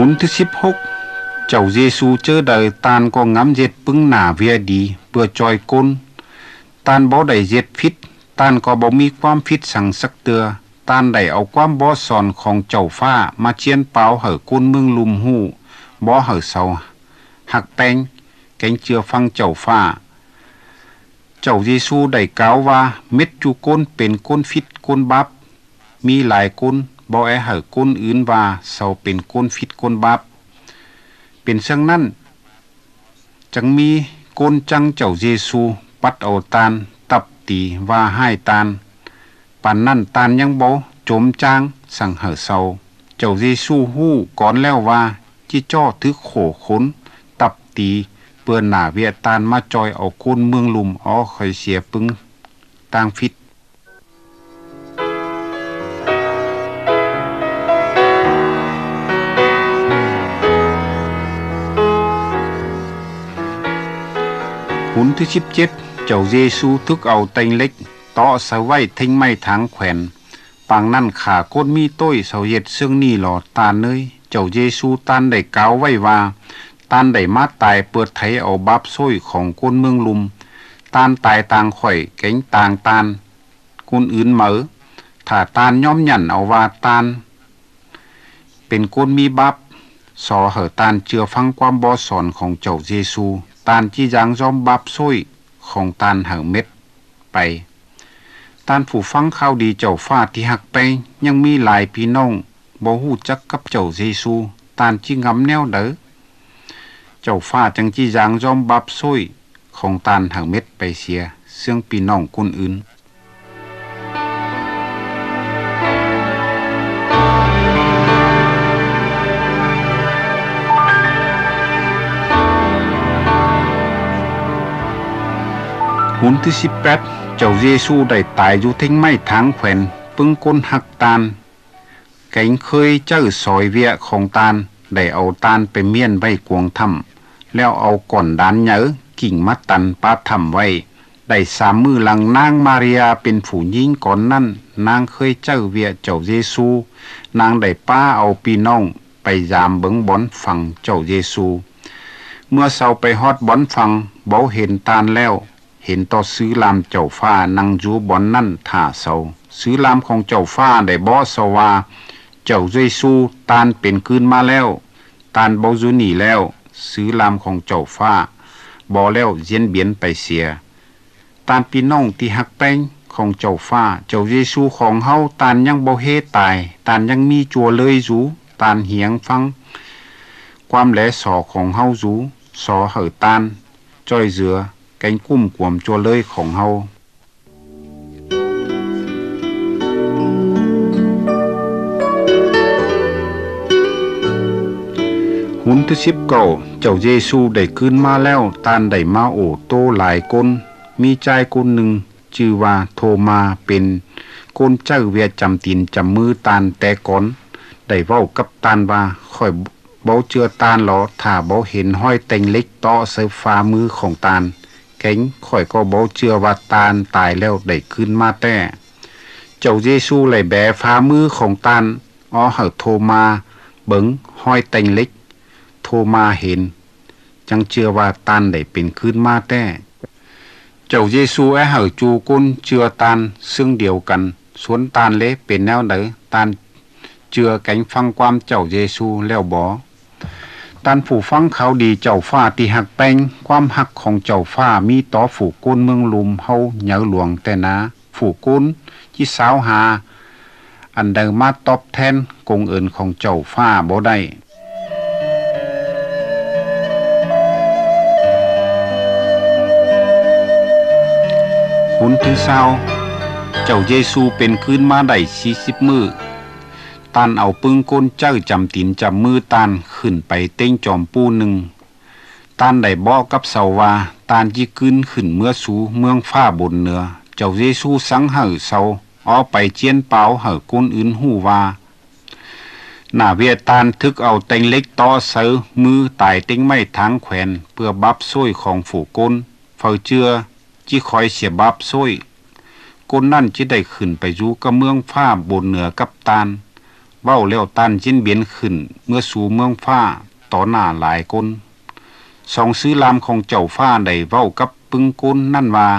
ຮຸນທີສິບຫົກ ເຈົ້າເຢຊູເຈີໃດ, ທ່ານກໍງຳເຮັດປຶ້ງໜ້າເວຍດີເພື່ອຊ່ອຍຄົນ. ທ່ານບໍ່ໄດ້ເຮັດຜິດ, ທ່ານກໍບໍ່ມີຄວາມຜິດຫຍັງສັກເທື່ອ. ທ່ານໄດ້ເອົາຄວາມບໍ່ສອນຂອງເຈົ້າຟ້າມາຈຽນປ່າວໃຫ້ຄົນເມືອງລຸ່ມຮູ້, ບໍ່ໃຫ້ເຂົາຮັກແພງ, ແກງເຊື່ອຟັງເຈົ້າຟ້າ. ເຈົ້າເຢຊູໄດ້ກ່າວວ່າ, ເມັດຈຸຄົນເປັນຄົນຜິດຄົນບາບ. ມີຫຼາຍຄົນບໍ່ແອໃຫ້ຄົນອື່ນວ່າເຂົາເປັນຄົນຜິດຄົນບາບ. ເປັນເຊັ່ນນັ້ນ, ຈຶ່ງມີຄົນຈັງເຈົ້າເຢຊູ, ປັດເອົາທ່ານ, ຕັບຕີ, ວ່າຮ້າຍທ່ານ. ປານນັ້ນທ່ານຍັງບໍ່ຈົມຈາງສັງໃຫ້ເຂົາ. ເຈົ້າເຢຊູຮູ້ກ່ອນແລ້ວວ່າ ຈິເຈາະຖືກໂຂກຂົນ, ຕັບຕີ, ເພື່ອໜ້າເວຍທ່ານມາຈ່ອຍເອົາຄົນເມືອງລຸ່ມອອກໃຫ້ເສຍປຶ້ງທາງຜິດ. ຮຸນທີສິບເຈັດ ເຈົ້າເຢຊູຖືກເອົາແຕ່ງເຫຼັກເຕາະໃສ່ໄວ້ເທິງໄມ້ທາງແຂວນ. ປາງນັ້ນຂ້າຄົນມີໂຕ້ຍເຊົາເຮັດເຊິ່ງນີ້ຫຼໍ່ທ່ານເອີຍ. ເຈົ້າເຢຊູທ່ານໄດ້ກ່າວໄວ້ວ່າ ທ່ານໄດ້ມາຕາຍເພື່ອໄຖເອົາບາບໂສ້ຍຂອງຄົນເມືອງລຸ່ມ. ທ່ານຕາຍຕ່າງຂ້ອຍແກງຕ່າງທ່ານ ຄົນອື່ນເໝີ. ຖ້າທ່ານຍອມຢັນເອົາວ່າທ່ານເປັນຄົນມີບາບ, ຂໍໃຫ້ທ່ານເຊື່ອຟັງຄວາມບອກສອນຂອງເຈົ້າເຢຊູ, ທ່ານຈິຢ່າງຍອມບາບໂສ້ຍຂອງທ່ານໃຫ້ເໝິດໄປ. ທ່ານຜູ້ຟັງຂ່າວດີເຈົ້າຟ້າທີ່ຮັກແພງ, ຍັງມີຫຼາຍພີ່ນ້ອງບໍ່ຮູ້ຈັກກັບເຈົ້າເຢຊູ, ທ່ານຈິງຳແນວໃດ? ເຈົ້າຟ້າຈັ່ງຈິຢ່າງຍອມບາບໂສ້ຍຂອງທ່ານໃຫ້ເໝິດໄປເສຍ ເຊິ່ງພີ່ນ້ອງຄົນອື່ນ. ຮຸນທີສິບແປດ ເຈົ້າເຢຊູໄດ້ຕາຍຢູ່ເທິງໄມ້ທາງແຂວນ, ປຶ້ງຄົນຮັກທ່ານ ແກງເຄີຍເຈີຊ່ອຍເວຍຂອງທ່ານ ໄດ້ເອົາທ່ານໄປມ້ຽນໄວ້ກວາງຖ້ຳ ແລ້ວເອົາກ້ອນດານໃຫຍ່ກິ້ງມາຕັນປາກຖ້ຳໄວ້. ໄດ້ສາມມື້ຫຼັງນາງມາເຣຍເປັນຜູ້ຍິງກ່ອນນັ້ນ, ນາງເຄີຍເຈີເວຍເຈົ້າເຢຊູ, ນາງໄດ້ພາເອົາພີ່ນ້ອງໄປຢາມເບິ່ງບ່ອນຝັງເຈົ້າເຢຊູ. ເມື່ອເຂົາໄປຮອດບ່ອນຝັງ, ບໍ່ເຫັນທ່ານແລ້ວ, ເຫັນແຕ່ຊື່ລາມເຈົ້າຟ້ານັ່ງຢູ່ບ່ອນນັ້ນຖ້າເຂົາ. ຊື່ລາມຂອງເຈົ້າຟ້າໄດ້ບອກເຂົາວ່າ, ເຈົ້າເຢຊູ, ທ່ານເປັນຄືນມາແລ້ວ, ທ່ານບໍ່ຢູ່ນີ້ແລ້ວ. ຊື່ລາມຂອງເຈົ້າຟ້າບໍ່ແລ້ວຢ້ຽນບຽນໄປເສຍ. ທ່ານພີ່ນ້ອງທີ່ຮັກແພງຂອງເຈົ້າຟ້າ, ເຈົ້າເຢຊູຂອງເຮົາ, ທ່ານຍັງບໍ່ເຮຕາຍ, ທ່ານຍັງມີຈົວເລີຍຢູ່, ທ່ານຮຽງຟັງຄວາມແລຊໍຂອງເຮົາຢູ່, ຂໍໃຫ້ທ່ານ ຊ່ອຍເຫຼືອແກງກຸ້ມກວມຈົວເລີຍຂອງເຮົາ. ຮຸນທີສິບເກົ້າ ເຈົ້າເຢຊູໄດ້ຄືນມາແລ້ວ, ທ່ານໄດ້ມາໂອ້ໂຕຫຼາຍຄົນ. ມີຊາຍຄົນໜຶ່ງ ຊື່ວ່າໂທມາ, ເປັນຄົນເຈີເວຍຈຳຕີນຈຳມືທ່ານແຕ່ກ່ອນ, ໄດ້ເວົ້າກັບທ່ານວ່າ, ຂ້ອຍບໍ່ເຊື່ອທ່ານຫຼໍ ຖ້າບໍ່ເຫັນຮອຍແຕ່ງເຫຼັກເຕາະໃສ່ຝ່າມືຂອງທ່ານ? ແກງຂ້ອຍກໍບໍ່ເຊື່ອວ່າທ່ານຕາຍແລ້ວໄດ້ຄືນມາແທ້. ເຈົ້າເຢຊູໄດ້ແບຝ່າມືຂອງທ່ານອອກໃຫ້ໂທມາເບິ່ງຮອຍແຕ່ງເຫຼັກ. ໂທມາເຫັນ, ຈັ່ງເຊື່ອວ່າທ່ານໄດ້ເປັນຄືນມາແທ້. ເຈົ້າເຢຊູແອໃຫ້ຈຸຄົນເຊື່ອທ່ານເຊິ່ງດຽວກັນ. ສ່ວນທ່ານເລເປັນແນວໃດ? ທ່ານເຊື່ອແກງຟັງຄວາມເຈົ້າເຢຊູແລ້ວບໍ? ທ່ານຜູ້ຟັງຂ່າວດີເຈົ້າຟ້າທີ່ຮັກແພງ, ຄວາມຮັກຂອງເຈົ້າຟ້າມີຕໍ່ຜູ້ຄົນເມືອງລຸ່ມເຮົາໃຫຍ່ຫຼວງແທ້ນາ. ຜູ້ຄົນທີ່ສາວຫາອັນໃດມາຕອບແທນກົງເອີນຂອງເຈົ້າຟ້າບໍ່ໄດ້. ຮຸນທີຊາວ ເຈົ້າເຢຊູເປັນຄືນມາໄດ້ສີ່ສິບມື້. ທ່ານເອົາປຶ້ງຄົນເຈີຈຳຕີນຈຳມືທ່ານຂຶ້ນໄປເຕັງຈອມພູໜຶ່ງ. ທ່ານໄດ້ບອກກັບເຂົາວ່າ, ທ່ານຈິຄືນຂຶ້ນເມືອສູ່ເມືອງຟ້າບົນເໜືອ. ເຈົ້າເຢຊູສັ່ງໃຫ້ເຂົາອອກໄປຈຽນປ່າວໃຫ້ຄົນອື່ນຮູ້ວ່າ, ໜ້າເວຍທ່ານຖືກເອົາແຕ່ງເຫຼັກເຕາະໃສ່ມືຕາຍເຕັງໄມ້ທາງແຂວນ ເພື່ອບາບໂສ້ຍຂອງຜູ້ຄົນ. ໃຜເຊື່ອ ຈິຄອຍເສຍບາບໂສ້ຍ. ຄົນນັ້ນຈິໄດ້ຂຶ້ນໄປຢູ່ກັບເມືອງຟ້າບົນເໜືອກັບທ່ານ. ເວົ້າແລ້ວ ທ່ານເຢັນບຽນຂຶ້ນເມືອສູ່ເມືອງຟ້າຕໍ່ໜ້າຫຼາຍຄົນ. ສອງຊື່ລາມຂອງເຈົ້າຟ້າໄດ້ເວົ້າກັບປຶ້ງໂກນນັ້ນວ່າ,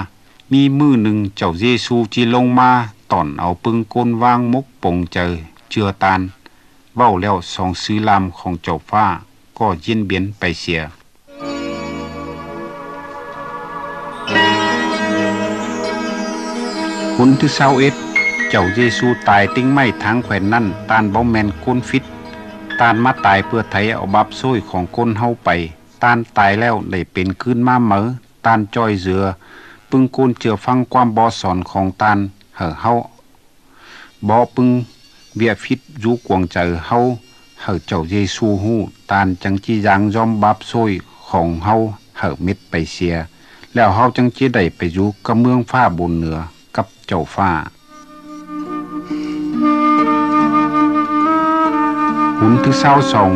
ມີມື້ໜຶ່ງເຈົ້າເຢຊູຊິລົງມາຕອນເອົາປຶ້ງໂກນວາງມົກປົງໃຈເຈື່ອທ່ານ. ເວົ້າແລ້ວ ສອງຊື່ລາມຂອງເຈົ້າຟ້າກໍເຢັນບຽນໄປເສຍ. ຫົນທີຊາວເອັດ ເຈົ້າເຢຊູຕາຍຕິ່ງໄມ້ທາງແຂວນນັ້ນ, ທ່ານບໍ່ແມ່ນຄົນຜິດ. ທ່ານມາຕາຍເພື່ອໄຖ່ເອົາບາບໂຊ້ຍຂອງຄົນເຮົາໄປ. ທ່ານຕາຍແລ້ວໄດ້ເປັນຄືນມາໃໝ່. ທ່ານຊ່ອຍເຫຼືອປຶ້ງໂກນເຊື່ອຟັງຄວາມບອກສອນຂອງທ່ານ ໃຫ້ເຮົາ ເບາະປຶງວຽກຜິດຢູ່ກວາງໃຈເຮົາ ໃຫ້ເຈົ້າເຢຊູຮູ້, ທ່ານຈັ່ງຊິຢ່າງຍອມບາບໂຊ້ຍຂອງເຮົາໃຫ້ເມັດໄປເສຍ, ແລ້ວເຮົາຈັ່ງຊິໄດ້ໄປຢູ່ກັບເມືອງຟ້າບົນເໜືອກັບເຈົ້າຟ້າ. ຫົນທີຊາວສອງ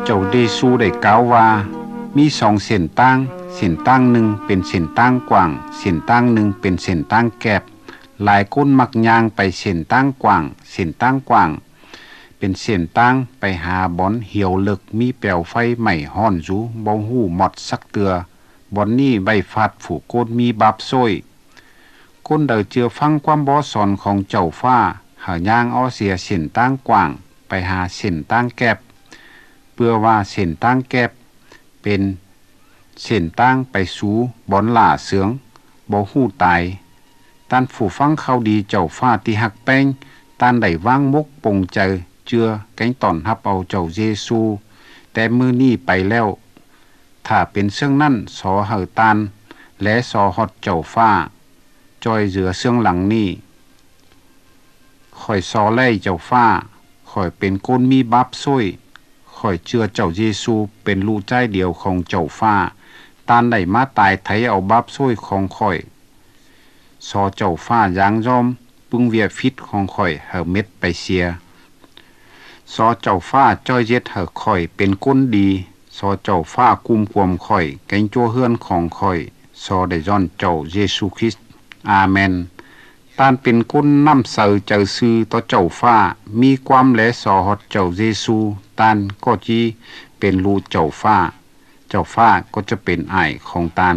ເຈົ້າເຢຊູໄດ້ກ່າວວ່າ, ມີສອງເສັ້ນທາງ, ເສັ້ນທາງໜຶ່ງເປັນເສັ້ນທາງກວ້າງ, ເສັ້ນທາງໜຶ່ງເປັນເສັ້ນທາງແຄບ. ຫຼາຍຄົນມັກຍ່າງໄປເສັ້ນທາງກວ້າງ. ເສັ້ນທາງກວ້າງເປັນເສັ້ນທາງໄປຫາບ່ອນຫ່ຽວເລິກ ມີແປວໄຟໄໝ້ຮ້ອນຢູ່ ບໍ່ຮູ້ໝົດສັກເທື່ອ. ບ່ອນນີ້ໄວ້ຟາດຜູ້ຄົນມີບາບໂຊ້ຍ. ຄົນໃດເຊື່ອຟັງຄວາມບອກສອນຂອງເຈົ້າຟ້າ ໃຫ້ຍ່າງເອົາເສຍເສັ້ນທາງກວ້າງໄປຫາເສັ້ນທາງແຄບ, ເພື່ອວ່າເສັ້ນທາງແຄບເປັນເສັ້ນທາງໄປສູ່ບ່ອນຫຼ້າເຊື່ອງ ບໍ່ຮູ້ຕາຍ. ທ່ານຜູ້ຟັງຂ່າວດີເຈົ້າຟ້າທີ່ຮັກແພງ, ທ່ານໄດ້ວາງມົກປົງໃຈເຈື່ອແກງຕ້ອນຮັບເອົາເຈົ້າເຢຊູ ແຕ່ມື້ນີ້ໄປແລ້ວ. ຖ້າເປັນເຊັ່ນນັ້ນ, ຂໍໃຫ້ທ່ານແລຊໍຮອດເຈົ້າຟ້າ ຊ່ອຍເຫຼືອເຊື່ອງຫຼັງນີ້. ຂ້ອຍຊໍແລເຈົ້າຟ້າ, ຂ້ອຍເປັນຄົນມີບາບໂຊ້ຍ. ຂ້ອຍເຊື່ອເຈົ້າເຢຊູເປັນລູກຊາຍດຽວຂອງເຈົ້າຟ້າ. ທ່ານໄດ້ມາຕາຍໄຖ່ເອົາບາບໂຊ້ຍຂອງຂ້ອຍ. ຂໍເຈົ້າຟ້າຢ່າງຍອມປຶງວຽກຜິດຂອງຂ້ອຍໃຫ້ເມັດໄປເສຍ. ຂໍເຈົ້າຟ້າຊ່ອຍເຮັດໃຫ້ຂ້ອຍເປັນຄົນດີ. ຂໍເຈົ້າຟ້າກຸມກວມຂ້ອຍ, ແກງຈົວເຮືອນຂອງຂ້ອຍ. ຂໍໄດ້ຍ້ອນເຈົ້າເຢຊູຄຣິດ. ອາເມນ. ທ່ານເປັນຄົນນ້ຳໃສໃຈຊື່ຕໍ່ເຈົ້າຟ້າ, ມີຄວາມແລຊໍຮອດເຈົ້າເຢຊູ, ທ່ານກໍຊິເປັນລູກເຈົ້າຟ້າ. ເຈົ້າຟ້າກໍຈະເປັນອ້າຍຂອງທ່ານ.